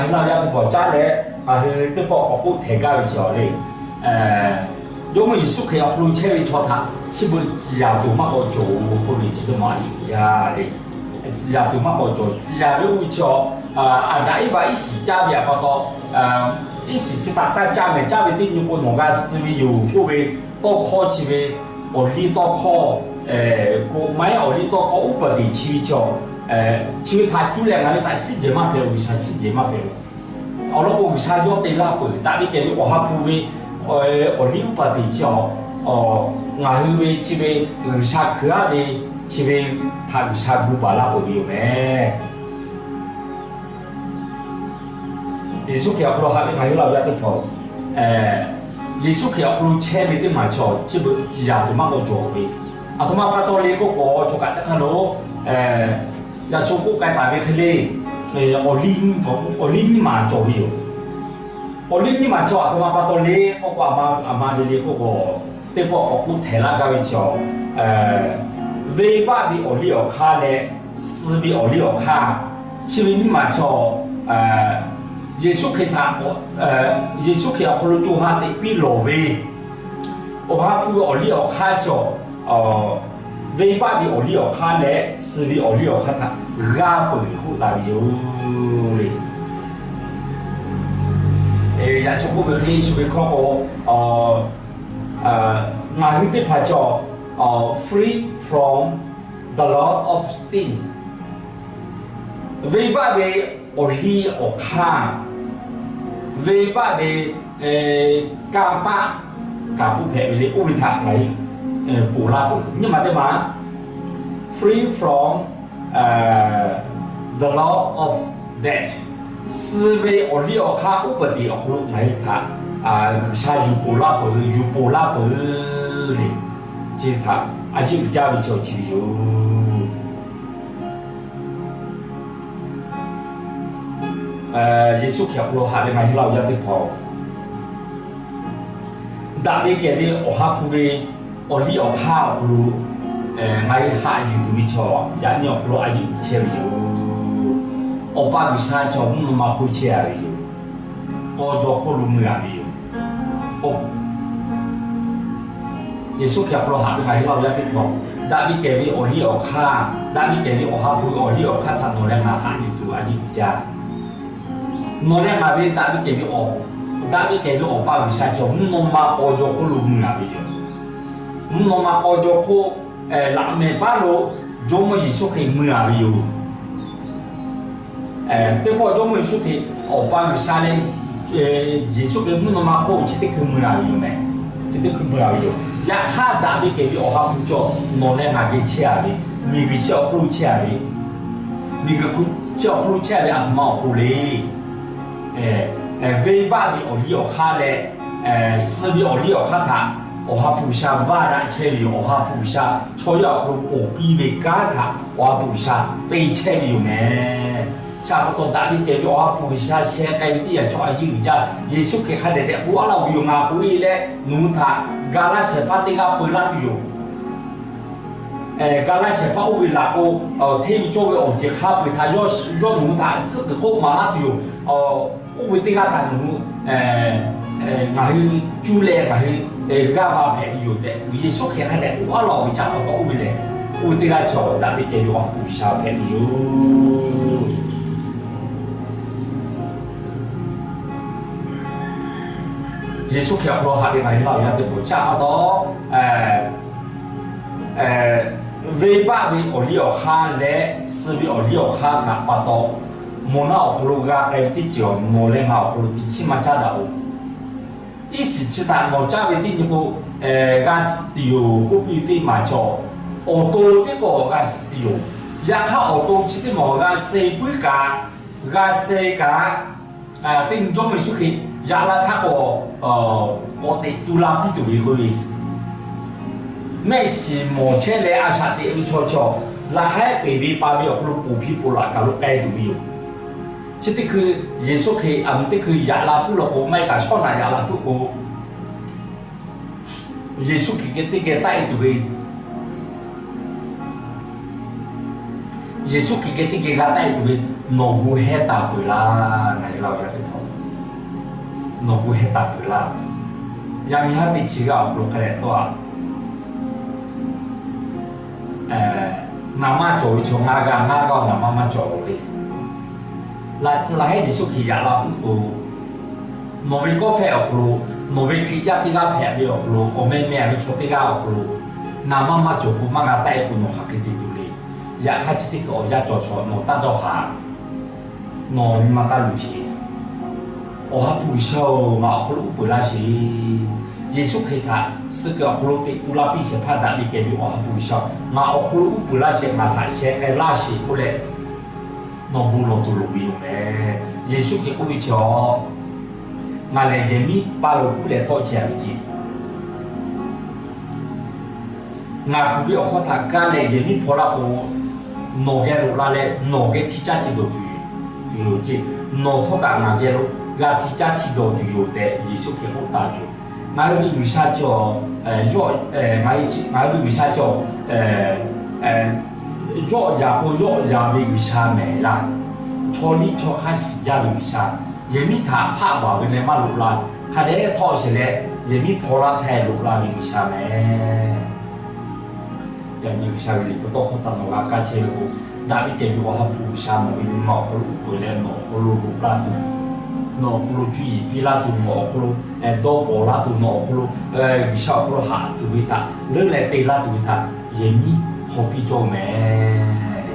Ngaˬ hui Laˇ huˍ yaˇ teˇ hpaˍ caˉ leh, ngaˬ hui teˇ pawˆ k'awꞈ k'oˆ htehꞈ gaˇ ve chi awˬ le, Jawˇmawˇ Yeˍsuˆ Hkriꞈ awˬ hk'aw lo chehˇ ve chaw htaꞈ chi beuꞈ ciˍ yanˍ tuˬ maˇ k'awꞈ cawˬ-oˬ k'oˆ ve chi teˇ maˬ le. Ciˍ yanˍ tuˬ maˇ k'awꞈ cawˬ. Ciˍ yanˍ ve oˇ ve chi awˬ, Aˍdanˍ Eˇvaꞈ iˉ shiˍ caˇ ve pa taw, iˉ shiˍ chi htaꞈ taˇ caˇ mehˍ, caˇ ve teˇ nyi k'o nawˬ g'a suh ve yoˬ k'oˆ ve, tawˇ hkawˇ chi ve, awˬ liˇ tawˇ hkawˇ, k'oꞈ maˇ heˆ, awˬ liˇ tawˇ hkawˇ uˉ peunˍ teꞈ chi ve chi awˬ, chi ve htaꞈ cuˇ leh ngaˬ hui htaꞈ shiˉ jehˬ maˇ hpehꞈ, G'uiˬsha shiˉ jehˬ maˇ hpehꞈ. Awˬ lawn k'o G'uiˬsha yawˇ te laˇ peuˬ. Daꞈ ve kehˬ ve Awˬ ha hpu ve awˬ liˇ uˉ peunˍ teꞈ chi awˬ, ngaˬ hui ve chi ve G'uiˬsha hkui aˉ ve chi ve htaꞈ G'uiˬsha gu baˬ laˇ peuˬ ve yoˬ mehˍ. Yeˍsuˆ Hkriꞈ awˬ hk'aw lo haꞈ ve ngaˬ hui Laˇ huˍ yaˇ teˇ hpaˍ, Yeˍsuˆ Hkriꞈ awˬ hk'aw lo chehˇ ve teˇ maˬ chaw chi beuꞈ ciˍ yanˍ tuˬ maˇ k'awꞈ cawˬ ve. Aˬ htoꞈ ma pa taw le k'oˆ k'o, chaw kaꞈ teˇ hk'aˇ lo yaꞈ sho k'oˆ k'ai taˍ ve hk'e le, awˬ liˇ, awˬ liˇ nyiˇ maˬ cawˬ ve yoˬ. Awˬ liˇ nyiˇ maˬ chaw aˬ htoꞈ ma pa taw le k'oˆ k'o, aˬ ma, aˬ ma ve le k'oˆ k'o, teˇ pawˆ k'awꞈ k'oˆ htehꞈ laˇ gaˇ ve chi awˬ, venˇbaˆ ve awˬ liˇ awˬ hk'aˇ leh suh ve awˬ liˇ awˬ hk'aˇ, chi ve nyiˇ maˬ chaw, Yeˍsuˆ Hkriꞈ htaꞈ, Yeˍsuˆ Hkriꞈ awˬ hk'aw lo co ha teꞈ piˇ lawˬ ve Awˬ ha hpu ve awˬ liˇ awˬ hk'aˇ chaw, venˇbaˆ ve awˬ liˇ awˬ hk'aˇ leh suh ve awˬ liˇ awˬ hk'aˇ htaꞈ g'a peuˬ ve k'oˆ taˍ ve yoˬ. Yaꞈ chaw k'oˆ ve hk'e le, shu ve hkawˇ k'o, ngaˬ hui teˇ hpaˍ chaw free from the law of sin. Venˇbaˆ ve awˬ liˇ awˬ hk'aˇ, venˇbaˆ ve kanˇ paˆ kaˍ pui hpehꞈ ve le, oˇ ve htaꞈ ngaˬ hui ponˬ laˇ peuˬ. Nyiˇ maˬ teˇ maˬ, free from the law of death. Suh ve awˬ liˇ awˬ hk'aˇ uˉ peunˍ teꞈ awˬ hk'aw lo ngaˬ hui htaꞈ G'uiˬsha yuˬ ponˬ laˇ peuˬ, yuˬ ponˬ laˇ peuˬ le. Chi htaꞈ a yeˇ uiˍ jaˇ ve chaw chi ve yoˬ. Yeˍsuˆ Hkriꞈ awˬ hk'aw lo haꞈ ve ngaˬ hui Laˇ huˍ yaˇ teˇ hpaˍ, daꞈ ve kehˬ ve Awˬ ha hpu ve awˬ liˇ awˬ hk'aˇ awˬ hk'aw lo ngaˬ hui haꞈ yuˬ tuˬ ve chaw, yaꞈ nyi awˬ hk'aw lo a yeˇ uiˍ chehˇ ve yoˬ. Awˬ pa G'uiˬsha chaw mvuhˇ naw ma hk'oˆ chehˇ a ve yoˬ. K'aw jaw hk'oˆ lo mui a ve yoˬ. Yeˍsuˆ Hkriꞈ awˬ hk'aw lo haꞈ ve ngaˬ hui Laˇ huˍ yaˇ teˇ hpaˍ, daꞈ ve kehˬ ve awˬ liˇ awˬ hk'aˇ, daꞈ ve kehˬ ve Awˬ ha hpu ve awˬ liˇ awˬ hk'aˇ htaꞈ nawˬ leh ngaˬ haꞈ yuˬ tuˬ a yeˇ uiˍ jaˇ. Nawˬ leh ngaˬ ve daꞈ ve kehˬ ve awˬ, daꞈ ve kehˬ ve Awˬ pa G'uiˬsha chaw mvuhˇ naw ma k'aw jaw hk'oˆ lo mui a ve yoˬ. Mvuhˇ naw ma k'aw jaw hk'oˆ laꞈ mehˍ paˉ lo Jawˇmawˇ Yeˍsuˆ Hkriꞈ mui a ve yoˬ. Teˇ pawˆ Jawˇmawˇ Yeˍsuˆ Hkriꞈ, Awˬ pa G'uiˬsha leh Yeˍsuˆ Hkriꞈ mvuhˇ naw ma hk'oˆ chi teˇ hkui mui a ve yoˬ mehˍ. Chi teˇ hkui mui a ve yoˬ. Yaꞈ hk'aˇ, daꞈ ve kehˬ ve Awˬ ha hpu chaw nawˬ leh ngaˬ geh chehˇ a ve, miˬguiˬ chi awˬ hk'oˆ lo chehˇ a ve, miˬguiˬ hk'oˆ chi awˬ hk'oˆ lo chehˇ a ve aˬ htoꞈ ma awˬ pon le. Venˇbaˆ ve awˬ liˇ awˬ hk'aˇ leh suh ve awˬ liˇ awˬ hk'aˇ htaꞈ Awˬ ha hpu G'uiˬsha vaˇ daꞈ chehˇ ve yoˬ. Awˬ ha hpu G'uiˬsha chaw yaˇ awˬ hk'aw lo ponˬ piˇ ve kanˉ htaꞈ Awˬ ha hpu G'uiˬsha te chehˇ ve yoˬ mehˍ. Chi pa taw daꞈ ve kehˬ ve Awˬ ha hpu G'uiˬsha sheh k'ai ve teˇ yanˇ chaw a yeˇ uiˍ jaˇ. Yeˍsuˆ Hkriꞈ hk'a dehꞈ dehꞈ k'oˆ a laˇ ve yoˬ, ngaˬ k'oꞈ e leh nawˬ hui htaꞈ ga laˇ shehˍ hpaˇ teˇ g'aˇ peu laˇ tuˬ yoˬ. Ga laˇ shehˍ hpaˇ oˇ ve laˬ k'o, hteˇ ve cawˇ ve awˬ ceuˬ hk'a peu-eˬ htaꞈ yawˇ nawˬ hui htaꞈ tcuhˉ kuiˬ k'oˆ maˍ laˇ tuˬ yoˬ. Oˇ ve teˇ g'aˇ htaꞈ nawˬ hui ngaˬ hui cuˇ leh ngaˬ hui g'aˇ va hpehꞈ ve yoˬ tehꞈ, Yeˍsuˆ Hkriꞈ hk'a dehꞈ k'oˆ a laˇ ve chi pa taw oˇ ve lehˬ, oˇ ve teˇ g'aˇ chaw daꞈ ve kehˬ ve Awˬ ha hpu G'uiˬsha hpehꞈ ve yoˬ. Yeˍsuˆ Hkriꞈ awˬ hk'aw lo haꞈ ve ngaˬ hui Laˇ huˍ yaˇ teˇ hpaˍ, chi pa taw venˇbaˆ ve awˬ liˇ awˬ hk'aˇ leh suh ve awˬ liˇ awˬ hk'aˇ htaꞈ pa taw, mawˬ naˆ awˬ hk'aw lo g'a k'ai ve teˇ ceuˬ nawˬ leh ngaˬ awˬ hk'aw lo teˇ chiˉ maˇ caˉ daꞈ-oˬ. Iˉ shiˍ chi htaꞈ nawˬ caˇ ve teˇ nyi k'o, g'a suh tuˬ yoˬ k'oˆ piˇ ve teˇ maˬ chaw, awˬ to teˇ k'awꞈ g'a suh tuˬ yoˬ. Yaꞈ hk'aˇ awˬ to chi teˇ maˬ g'a suh puiˉ kaꞈ, g'a suh kaꞈ, teˇ nyi Jawˇmawˇ Yeˍsuˆ Hkriꞈ yaꞈ la htaˇ k'awꞈ, k'awꞈ teꞈ tu la piˇ tuˬ ve k'oˆ ve, mehˆ shiˍ mawˬ chehˇ leh a shaꞈ teꞈ ve chaw chaw, laꞈ haiˉ peˬ ve pa ve awˬ hk'aw lo ponˬ piˇ ponˬ laꞈ kaˬ lo k'ai tuˬ ve yoˬ. Chi teˇ hkui Yeˍsuˆ Hkriꞈ a mu teˇ hkui yaꞈ la puiˉ law k'o, maˇ heˆ kaꞈ shawˉ naꞈ yaꞈ la puiˉ k'o, Yeˍsuˆ Hkriꞈ geh teˇ geh taˆ e tuˬ ve, Yeˍsuˆ Hkriꞈ geh teˇ geh g'a taˆ-e tuˬ ve, nawˬ gu heh taˍ peuˬ laˇ. Ngaˬ hui laˇ yaˇ teˇ hpaˍ, nawˬ gu heh taˍ peuˬ laˇ. Yaˇ miˇ haˉ teˇ chi g'aˇ awˬ hk'aw lo hk'a dehꞈ tawˆ-a. Naˍ manˇ cawˬ ve chaw ngaˇ g'aˇ, ngaˇ g'aˇ-oˬ, naˍ manˇ maˇ cawˬ-oˬ le. Laꞈ tcuh laˬ hehˉ Yeˍsuˆ Hkriꞈ yaꞈ la puiˉ k'o, nawˬ ve kawˆ fehˆ awˬ hk'aw lo, nawˬ ve Hkriꞈ yaˇ teˇ g'aˇ hpehꞈ ve awˬ hk'aw lo, awˬ meh meh ve chaw teˇ g'aˇ awˬ hk'aw lo, naˍ manˇ maˇ cawˬ k'o, maˇ g'a taˆ-e k'o, nawˬ hk'aˬ hk'e te tuˬ le. Yaꞈ hk'aˇ chi teˇ hkui awˬ yanˇ cawˬ shawˍ nawˬ taˇ dawˇ haˍ. Nawˬ nyi ma taˇ luˬ sheˍ. Awˬ ha hpu G'uiˬsha-oˬ, ngaˬ awˬ hk'aw lo uˉ peunˍ laˇ sheˍ. Yeˍsuˆ Hkriꞈ htaꞈ suh kuiˬ awˬ hk'aw lo teꞈ tu la piˇ shehˍ hpaˇ daꞈ ve kehˬ ve Awˬ ha hpu G'uiˬsha-oˬ, ngaˬ awˬ hk'aw lo uˉ peunˍ laˇ sheˍ, ngaˬ htaꞈ sheh k'ai laˇ sheˍ k'oˆ leh, nawˬ bon lawˬ tuˬ loˍ ve yoˬ mehˍ. Yeˍsuˆ Hkriꞈ k'oˆ ve chi awˬ, ngaˬ lehˬ yehˬ miˉ paˇ lo kuˉ leh htawˆ chehˇ-a ve ce. Ngaˬ kuˬ ve awˬ hkawˇ htaꞈ kaˇ leh yehˬ miˉ hpaw laˇ k'o, nawˬ geh loꞈ la leh nawˬ geh hti caˇ hti dawˬ tuˬ yoˬ ce. Nawˬ htawˇ kaꞈ ngaˬ geh lo g'a hti caˇ hti dawˬ tuˬ yoˬ tehꞈ Yeˍsuˆ Hkriꞈ k'oˆ taˍ ve yoˬ. Ngaˬ hui ve G'uiˬsha chi awˬ, ngaˬ hui ve G'uiˬsha chi awˬ, yawˆ yan k'o yawˆ yan ve G'uiˬsha mehˍ laˇ. Chaw liˇ chaw hk'aˇ shiˍ jaˇ ve G'uiˬsha, yehˬ miˉ htaꞈ hpaˆ baˬ ve leh maˇ loꞈ la, hk'a dehꞈ htawˆ sheˍ leh yehˬ miˉ hpaw laˇ htaˇ loꞈ la ve G'uiˬsha mehˍ. Yaꞈ nyi G'uiˬsha ve liꞈ hpu tawˇ hkawˇ htaꞈ nawˬ g'a kaˇ chehˇ ve k'o, daꞈ ve kehˬ ve Awˬ ha hpu G'uiˬsha nawˬ ve nyi ma awˬ hk'aw lo uˉ peunˍ leh nawˬ awˬ hk'aw lo loꞈ laˇ tuˬ, nawˬ awˬ hk'aw lo cuˇ yiˍ piˇ laˇ tuˬ, nawˬ awˬ hk'aw lo dawˇ pawnˍ laˇ tuˬ, nawˬ awˬ hk'aw lo G'uiˬsha awˬ hk'aw lo haꞈ tuˬ ve htaꞈ leuˉ leh te laˇ tuˬ ve htaꞈ yehˬ miˉ hpaw piˇ cawˇ mehˍ le.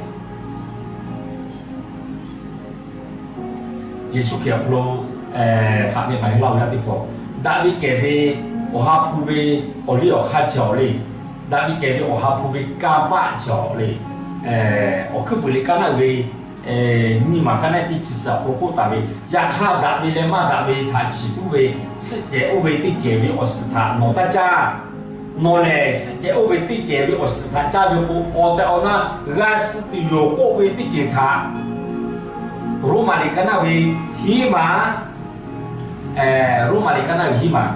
Yeˍsuˆ Hkriꞈ awˬ hk'aw lo haꞈ ve ngaˬ hui laˇ ve yaˇ teˇ hpaˍ, daꞈ ve kehˬ ve Awˬ ha hpu ve awˬ liˇ awˬ hk'aˇ chi awˬ le. Daꞈ ve kehˬ ve Awˬ ha hpu ve kanˇ paˆ chi awˬ le. Awˬ hkuiˉ puiˍ liꞈ kaˇ naˆ ve nyiˇ maˬ kaˇ naˆ teˇ chi suhˍ awˬ hk'aw lo k'oˆ taˍ ve, yaꞈ hk'aˇ daꞈ ve leh maˇ daꞈ ve htaꞈ shiˍ puiˉ ve, suhˆ cehˬ oˇ ve teˇ cehˬ ve awˬ suhˍ htaꞈ nawˬ taˇ caˇ. Nawˬ lehˬ suhˆ cehˬ oˇ ve teˇ cehˬ ve awˬ suhˍ htaꞈ caˇ ve k'o, awˬ tehˬ awˬ na g'a suh tuˬ yoˬ k'oˆ ve teˇ ceuˬ htaꞈ Roˉmaꞈ liꞈ kaˇ naˆ ve hiˉ maˬ, Roˉmaꞈ liꞈ kaˇ naˆ ve hiˉ maˬ,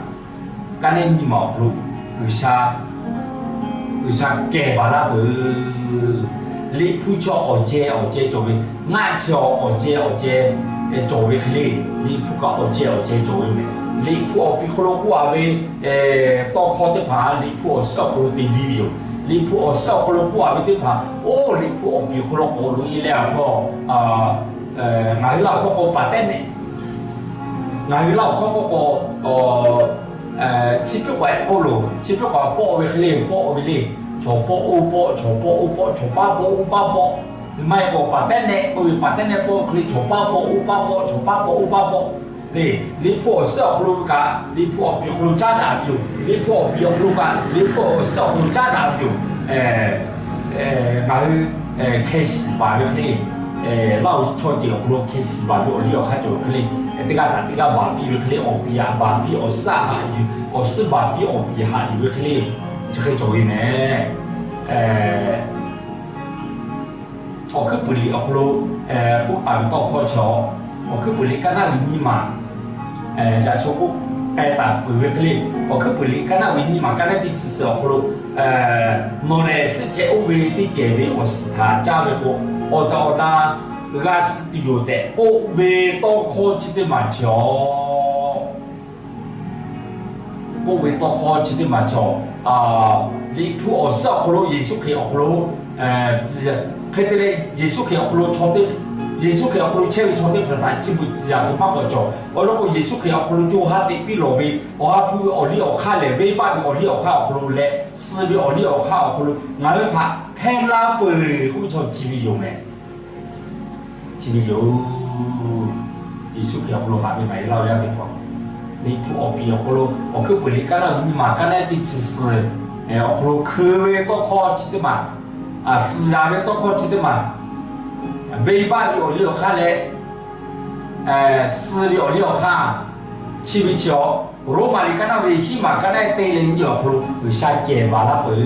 kaˇ naˆ nyiˇ maˬ awˬ hk'aw lo G'uiˬsha, G'uiˬsha kehˬ baˬ laˇ peuˬ. Liꞈ hpu chaw awˬ ceh awˬ ceh cawˬ ve, ngaˆ chaw awˬ ceh awˬ ceh cawˬ ve hk'e le. Liꞈ hpu kaꞈ awˬ ceh awˬ ceh cawˬ ve mehˍ. Liꞈ hpu awˬ piˍ hk'aw lo k'oˆ-a ve tawˇ hkawˇ teˇ hpaˍ, Liꞈ hpu awˬ suhˉ awˬ hk'aw lo te biˇ ve yoˬ. Liꞈ hpu awˬ suhˉ awˬ hk'aw lo k'oˆ-a ve teˇ hpaˍ, oˇ Liꞈ hpu awˬ piˍ hk'aw lo k'awꞈ loꞈ-e leh awˬ hk'aw, ngaˬ hui laˇ awˬ hk'aw k'o paˍ tehˉ nehˆ, ngaˬ hui laˇ awˬ hk'aw k'o k'o, chi piˇ k'awꞈ k'oˆ loˬ, chi piˇ k'awꞈ pawˆ ve hk'e le, pawˆ ve le. Chaw pawˆ oˇ pawˆ, chaw pawˆ oˇ pawˆ, chaw paˇ pawˆ oˇ paˇ pawˆ, maˇ heˆ k'o paˍ tehˉ nehˆ k'oˆ ve, paˍ tehˉ nehˆ pawˆ hk'e le, chaw paˇ pawˆ oˇ paˇ pawˆ, chaw paˇ pawˆ oˇ paˇ pawˆ le. Liꞈ hpu awˬ suhˉ awˬ hk'aw lo kaꞈ Liꞈ hpu awˬ piˍ awˬ hk'aw lo caˉ daꞈ ve yoˬ. Liꞈ hpu awˬ piˍ awˬ hk'aw lo kaꞈ Liꞈ hpu awˬ suhˉ awˬ hk'aw lo caˉ daꞈ ve yoˬ. Ngaˬ hui hkeh shiˍ baˬ ve hk'e le, laˇ awˬ chaw ceuˬ awˬ hk'aw lo hkeh shiˍ baˬ ve awˬ liˇ awˬ hk'aˇ cawˬ ve hk'e le, teˇ g'aˇ htaꞈ teˇ g'aˇ baˬ piˇ ve hk'e le, awˬ piˍ htaꞈ baˬ piˇ awˬ suhˉ haꞈ yuˬ, awˬ suhˉ baˬ piˇ awˬ piˍ haꞈ yuˬ ve hk'e le, chi hk'e cawˬ ve mehˍ. Awˬ hkuiˉ puiˍ liꞈ awˬ hk'aw lo k'oˆ taˍ ve tawˇ hkawˇ chi awˬ, Awˬ hkuiˉ puiˍ liꞈ kaˇ naˆ ve nyiˇ maˬ, yaꞈ shu k'oˆ k'ai taˍ peuˬ ve hk'e le, Awˬ hkuiˉ puiˍ liꞈ kaˇ naˆ ve nyiˇ maˬ kaˇ naˆ teˇ chi suhˍ awˬ hk'aw lo, nawˬ lehˬ suhˆ cehˬ oˇ ve teˇ cehˬ ve awˬ suhˍ htaꞈ caˇ ve k'o, awˬ tehˬ awˬ na g'a suh tuˬ yoˬ tehꞈ k'oˆ ve tawˇ hkawˇ chi teˇ maˬ chi awˬ k'oˆ ve tawˇ hkawˇ chi teˇ maˬ cawˬ. Liꞈ hpu awˬ suhˉ awˬ hk'aw lo Yeˍsuˆ Hkriꞈ awˬ hk'aw lo, hk'e te leh Yeˍsuˆ Hkriꞈ awˬ hk'aw lo chaw teˇ, Yeˍsuˆ Hkriꞈ awˬ hk'aw lo chehˇ ve chaw teˇ hpaˍ htaꞈ chi beuꞈ tcuh yaꞈ tuˬ maˇ k'awꞈ cawˬ. Awˬ lawn k'o Yeˍsuˆ Hkriꞈ awˬ hk'aw lo co ha teꞈ piˇ lawˬ ve Awˬ ha hpu ve awˬ liˇ awˬ hk'aˇ lehˬ, venˇbaˆ ve awˬ liˇ awˬ hk'aˇ awˬ hk'aw lo leh, suh ve awˬ liˇ awˬ hk'aˇ awˬ hk'aw lo ngaˬ hui htaꞈ hpehˇ laˇ peuˬ k'oˆ ve chaw chi ve yoˬ mehˍ. Chi ve yoˬ. Yeˍsuˆ Hkriꞈ awˬ hk'aw lo haꞈ ve ngaˬ hui laˇ ve yaˇ teˇ hpaˍ, Liꞈ hpu awˬ piˍ awˬ hk'aw lo Awˬ hkuiˉ puiˍ liꞈ kaˇ naˆ ve nyiˇ maˬ kaˇ naˆ teˇ chi suhˍ awˬ hk'aw lo hkeu ve tawˇ hkawˇ chi teˇ maˬ, tcuh yaꞈ ve tawˇ hkawˇ chi teˇ maˬ, venˇbaˆ ve awˬ liˇ awˬ hk'aˇ leh, suh ve awˬ liˇ awˬ hk'aˇ, chi ve chi awˬ, Roˉmaꞈ liꞈ kaˇ naˆ ve hiˉ maˬ kaˇ naˆ teˇ leh nyiˇ awˬ hk'aw lo G'uiˬsha kehˬ baˬ laˇ peuˬ.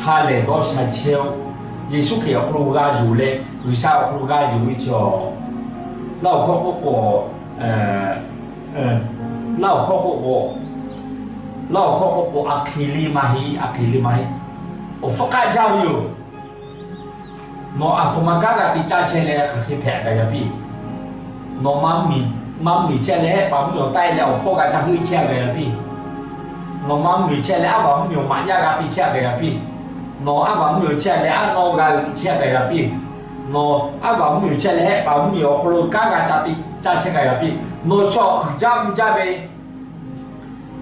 Ha lehˬ dawˇ sha chehˇ-oˆ. Yeˍsuˆ Hkriꞈ awˬ hk'aw lo g'a yonˍ leh G'uiˬsha awˬ hk'aw lo g'a yonˍ ve chi awˬ, laˇ awˬ hkawˇ k'oˆ k'o, laˇ awˬ hkawˇ k'oˆ k'o, laˇ awˬ hkawˇ k'oˆ k'o, a hk'e le maˇ heˆ, a hk'e le maˇ heˆ. Awˬ hpfuhˇ k'aˆ jaˇ ve yoˬ. Nawˬ aˬ htoꞈ ma kanˉ g'a te caˇ chehˇ leh hk'aˬ hk'e hpehꞈ gaˬ yaꞈ piˇ. Nawˬ maˇ miˬ chehˇ leh Hehˆ paˍ mvuhˇmiˬ awˬ taˆ e leh awˬ hpawˇ g'a ca heuˆ chehˇ gaˬ yaꞈ piˇ. Nawˬ maˇ miˬ chehˇ leh Aˉ vaˍ mvuhˇmiˬ awˬ maꞈ yaˇ g'a te chehˇ gaˬ yaꞈ piˇ. Nawˬ Aˉ vaˍ mvuhˇmiˬ awˬ chehˇ leh aˉ nawˇ g'a g'euꞈ chehˇ gaˬ yaꞈ piˇ. Nawˬ Aˉ vaˍ mvuhˇmiˬ awˬ chehˇ leh Hehˆ paˍ mvuhˇmiˬ awˬ hk'aw lo kanˉ g'a ca te caˇ chehˇ gaˬ yaꞈ piˇ. Nawˬ chaw uiˍ jaˇ mvuh jaˇ ve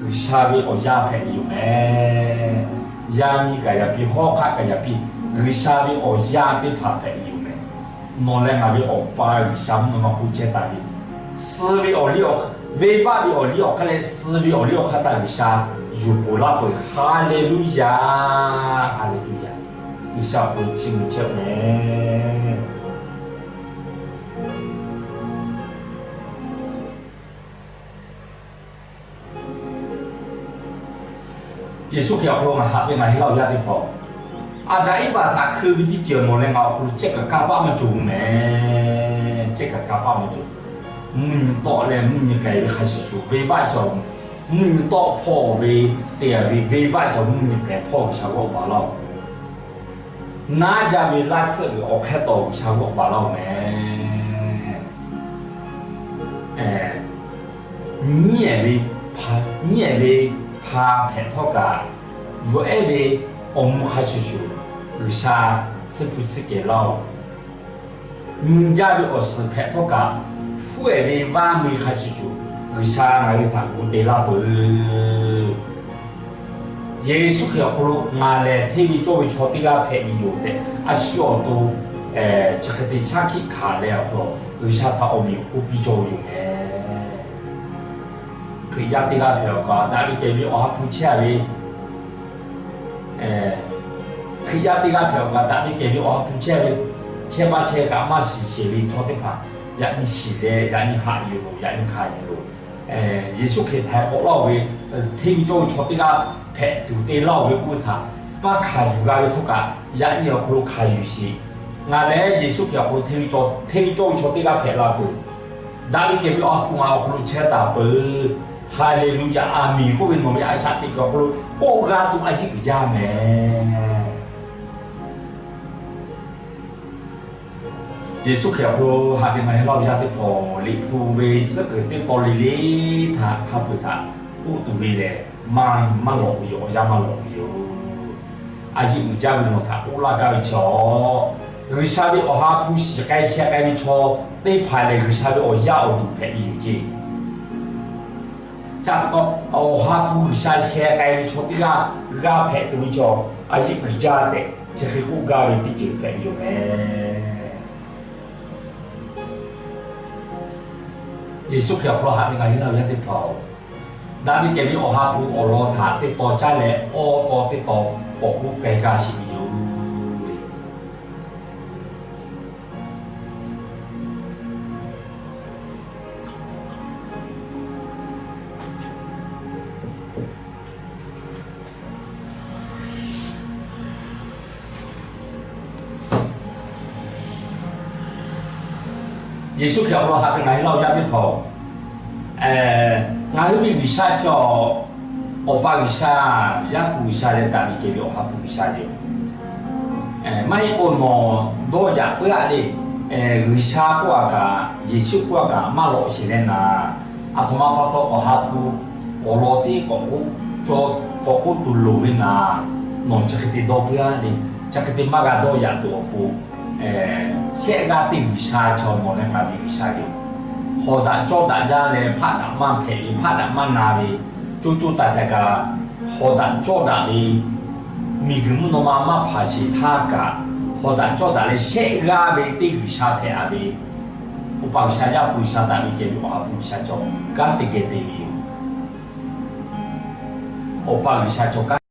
G'uiˬsha ve awˬ yaˇ hpehꞈ ve yoˬ mehˍ. Yaˇ miˇ kaꞈ yaꞈ piˇ, hawˉ hk'aˆ kaꞈ yaꞈ piˇ, G'uiˬsha ve awˬ yaˇ teˇ hpaˍ hpehꞈ ve yoˬ mehˍ. Nawˬ leh ngaˬ ve Awˬ pa G'uiˬsha mvuhˇ naw ma hk'oˆ chehˇ taˍ ve, suh ve awˬ liˇ awˬ, venˇbaˆ ve awˬ liˇ awˬ hk'aˇ leh suh ve awˬ liˇ awˬ hk'aˇ htaꞈ G'uiˬsha yuˬ poˬ laˇ peuˬ. Haˍleˍluˇyaˍ, Haˍleˍluˇyaˍ. G'uiˬsha awˬ hk'aw lo chiˇ mvuh chehˇ mehˍ. Yeˍsuˆ Hkriꞈ awˬ hk'aw lo ngaˬ haꞈ ve ngaˬ hui laˇ awˬ yaˇ teˇ hpaˍ, Aˍdanˍ Eˇvaꞈ htaꞈ hkui ve teˇ ceuˬ nawˬ leh ngaˬ awˬ hk'aw lo chehˇ kaꞈ kanˇ paˆ maˇ cawˬ mehˍ. Chehˇ kaꞈ kanˇ paˆ maˇ cawˬ. Mvuhˇ nyi tawˆ leh mvuhˇ nyi k'ai ve hk'a shuˍ shuˍ venˇbaˆ cawˬ. Mvuhˇ nyi tawˆ hpawˇ ve te ve venˇbaˆ cawˬ, mvuhˇ nyi k'ai hpawˇ G'uiˬsha g'awˆ baˬ laˇ-oˬ. Naˉ jaˇ ve laˇ tsuhˆ ve awˬ hk'aˇ tawˍ G'uiˬsha g'awˆ baˬ laˇ-oˬ mehˍ. Nyiˉ ehˍ ve, nyiˉ ehˍ ve hpa hpehꞈ htawˇ kaꞈ, yawˬ ehˉ ve awˬ mvuh hk'a shuˍ shuˍ G'uiˬsha tsuhˇ hpu tsuhˇ kehˬ laˇ-oˬ. Nyi jaˇ ve awˬ suhˍ hpehꞈ htawˇ kaꞈ, hpuˉ ehˍ ve vaˇ mui hk'a shuˍ shuˍ G'uiˬsha ngaˬ hui htaꞈ gu te laˇ peuˬ. Yeˍsuˆ Hkriꞈ awˬ hk'aw lo ngaˬ lehˬ hteˇ ve cawˇ ve chaw teˇ g'aˇ hpehꞈ ve yoˬ tehꞈ, a shu awˬ to chi hk'e te shaˉ hkiˆ hkanˍ leh awˬ hk'aw lo, G'uiˬsha htaꞈ awˬ meꞈ awˬ hponˇ piˇ cawˇ ve yoˬ mehˍ. Hkriꞈ yaˇ teˇ g'aˇ hpehꞈ awˬ kaꞈ daꞈ ve kehˬ ve Awˬ ha hpu chehˇ ve, Hkriꞈ yaˇ teˇ g'aˇ hpehꞈ awˬ kaꞈ daꞈ ve kehˬ ve Awˬ ha hpu chehˇ ve, chehˇ maˇ chehˇ kaꞈ maˇ shiˍ sheˍ ve chaw teˇ hpaˍ, yaꞈ nyi shiˍ leh yaꞈ nyi haꞈ yuˬ loˬ, yaꞈ nyi hkanˍ yuˬ loˬ. Yeˍsuˆ Hkriꞈ htaiˍ k'awꞈ laˇ-oˬ ve, hteˇ ve cawˇ ve chaw teˇ g'aˇ hpehꞈ tuˬ te laˇ-oˬ ve k'oˆ ve htaꞈ maˇ hkanˍ yuˬ g'a ve htawˇ kaꞈ, yaꞈ nyi awˬ hk'aw lo hkanˍ yuˬ sheˍ. Ngaˬ lehˬ Yeˍsuˆ Hkriꞈ awˬ hk'aw lo hteˇ ve cawˇ ve chaw teˇ g'aˇ hpehꞈ la peuˬ. Daꞈ ve kehˬ ve Awˬ ha hpu ngaˬ awˬ hk'aw lo chehˇ taˍ peuˬ. Haˍleˍluˇyaˍ, Aˍmenˍ k'oˆ ve nawˬ ve a shaꞈ teꞈ kuiˬ awˬ hk'aw lo k'oˆ g'a tuˬ a yeˇ uiˍ jaˇ mehˍ. Yeˍsuˆ Hkriꞈ awˬ hk'aw lo haꞈ ve ngaˬ hui laˇ ve yaˇ teˇ hpaˍ, Liꞈ hpu ve tcuhˉ kuiˬ teˇ taw le le htaꞈ hk'a peu-eˬ htaꞈ k'oˆ tuˬ ve lehˬ, maˇ maˇ lawꞈ ve yoˬ, awˬ yanˇ maˇ lawꞈ ve yoˬ. A yeˇ uiˍ jaˇ ve nawˬ htaꞈ k'oˆ laˇ gaˇ ve chaw, G'uiˬsha ve Awˬ ha hpu shiˍ k'ai sheh k'ai ve chaw teˇ hpaˍ lehˬ, G'uiˬsha ve awˬ yaˇ awˬ duˬ hpehꞈ ve yoˬ ceˇ. Ca pa taw, Awˬ ha hpu G'uiˬsha sheh k'ai ve chaw teˇ g'aˇ g'a hpehꞈ tuˬ ve chaw, a yeˇ uiˍ jaˇ tehꞈ chi hk'e k'oˆ gaˇ ve teˇ ceuˬ hpehꞈ ve yoˬ mehˍ. Yeˍsuˆ Hkriꞈ awˬ hk'aw lo haꞈ ve ngaˬ hui laˇ ve yaˇ teˇ hpaˍ-oˬ, daꞈ ve kehˬ ve Awˬ ha hpu awˬ lawn htaꞈ teˇ taw caˉ leh, awˉ taw teˇ taw k'awꞈ k'oˆ k'ai gaˇ sheˍ ve yoˬ le. Yeˍsuˆ Hkriꞈ awˬ hk'aw lo haꞈ ve ngaˬ hui laˇ ve yaˇ teˇ hpaˍ-oˬ, ngaˬ hui ve G'uiˬsha chi awˬ, Awˬ pa G'uiˬsha, Yaˇ hpu G'uiˬsha leh daꞈ ve kehˬ ve Awˬ ha hpu G'uiˬsha yoˬ. Maˇ heˆ k'o nawˬ dawˇ yaꞈ puiˉ-aˆ le. G'uiˬsha k'oˆ-a kaꞈ, Yeˍsuˆ k'oˆ-a kaꞈ maˇ lawꞈ sheˍ leh naˍ, aˬ htoꞈ ma pa taw Awˬ ha hpu awˬ lawn teˇ k'awꞈ k'oˆ tuˬ loˍ ve naˍ, nawˬ chi hk'e te dawˇ puiˉ-aˆ le. Chi hk'e te maˇ g'a dawˇ yaꞈ tuˬ awˬ pon, shehˆ g'aˇ teˇ G'uiˬsha chaw nawˬ leh ngaˬ ve G'uiˬsha yoˬ. Hawˬ daꞈ cawˇ daꞈ jaˇ leh hpaˆ daꞈ maˇ hpehꞈ ve, hpaˆ daꞈ maˇ na ve, co co taiˍ taiˍ kaꞈ hawˬ daꞈ cawˇ daꞈ ve, miˬguiˬ mvuhˇ naw ma maˇ hpanˍ sheˍ htaˇ kaꞈ, hawˬ daꞈ cawˇ daꞈ leh shehˆ g'aˇ ve teˇ G'uiˬsha hpehꞈ-a ve, Awˬ pa G'uiˬsha, Yaˇ hpu G'uiˬsha, daꞈ ve kehˬ ve Awˬ ha hpu G'uiˬsha chaw kanˉ te geh te ve yoˬ. Awˬ pa G'uiˬsha chaw kanˉ